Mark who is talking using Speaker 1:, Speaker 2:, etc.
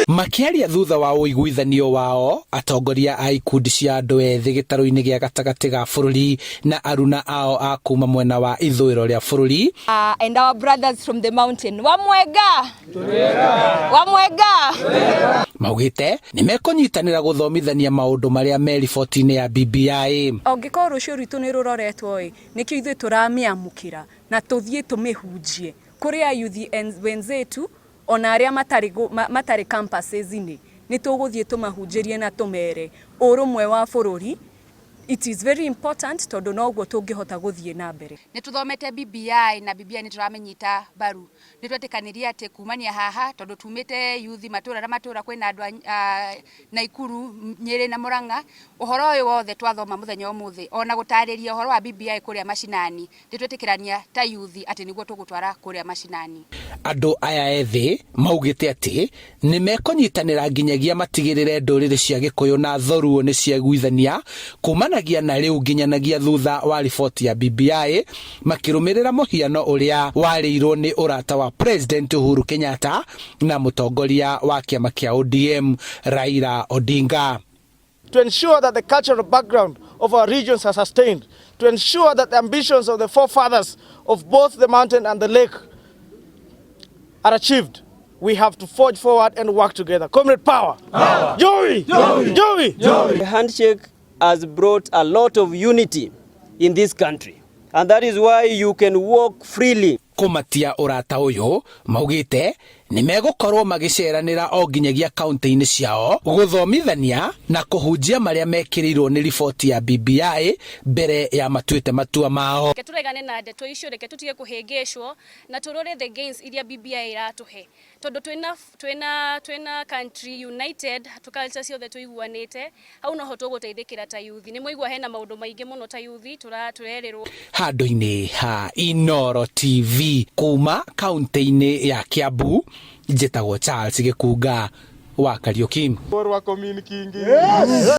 Speaker 1: Makĩaria thutha wa ũiguithanio wao, atongoria a ikundi cia andũ ethĩ gĩtarũ-inĩ gĩa gatagatĩ ga bũrũri na aruna ao a kuma mwena wa ithũĩro rĩa bũrũri.
Speaker 2: And our brothers from the mountain. Wamwega! Wamwega!
Speaker 1: Maugĩte nĩ mekũnyitanĩra gũthomithania maũndũ marĩa me riboti-inĩ ya BBI.
Speaker 3: Angĩkorwo rũciũ rwitũ nĩ rũroretwo ĩ, nĩkĩo ithuĩ tũramĩamũkĩra na tũthiĩ tũmĩhunjie kũrĩ ayuthi wenzetu ona arĩa matarĩ campuses-inĩ. Nĩ tũgũthiĩ tũmahunjĩrie na tũmere ũrũmwe wa bũrũri it is very important, tondũ noguo tũngĩhota gũthiĩ na mbere.
Speaker 4: Nĩ tũthomete BBI na BBI nĩ tũramĩnyita mbaru. Nĩ twetĩkanĩria atĩ kumania haha, tondũ tumĩte yuthi matũra na matũra, kwĩna andũ a Naikuru, Nyĩrĩ na Mũrang'a, ũhoro ũyũ wothe twathoma mũthenya ũmũthĩ ona gũtarĩria ũhoro wa BBI kũrĩa macinani, nĩ twetĩkĩrania ta yuthi atĩ nĩguo tũgũtwara kũrĩa macinani.
Speaker 1: Andũ aya ethĩ maugĩte atĩ nĩ mekũnyitanĩra nginyagia matigĩrĩre ndũrĩrĩ cia Gĩkũyũ na Thoruo nĩ ciaiguithania kumanagia na rĩu nginyanagia thutha wa riboti ya BBI, makĩrũmĩrĩra mũhiano ũrĩa warĩirwo nĩ ũrata wa President Uhuru Kenyatta na mũtongoria wa kĩama kĩa ODM Raila Odinga.
Speaker 5: To ensure that the cultural background of our regions are sustained, to ensure that the ambitions of the forefathers of both the mountain and the lake are achieved, we have to forge forward and work together. Comrade power! Power! Joey! Joey! Joey!
Speaker 6: Joey! The handshake has brought a lot of unity in this country. And that is why you can walk freely.
Speaker 1: Kũmatia ũrata ũyũ, maugĩte nĩ megũkorwo magĩceranĩra o nginyagia kaunti-inĩ ciao gũthomithania na kũhunjia marĩa mekĩrĩirwo nĩ riboti ya BBI mbere ya matuĩte matua mao.
Speaker 7: Reke tũregane na ndeto icio, reke tũtige kũhĩngĩcwo na tũrore the gains iria BBI iratũhe, tondũ twĩna country united, culture ciothe tũiguanĩte, hau noho tũgũteithĩkĩra ta youth. Nĩ mwaigua hena maũndũ maingĩ mũno ta youth tũrerĩrwo.
Speaker 1: Handũ-inĩ ha Inoro TV kuma kaunti-inĩ ya Kiambu, njĩtagwo Charles Gĩkunga wa Kariuki.
Speaker 5: Yes.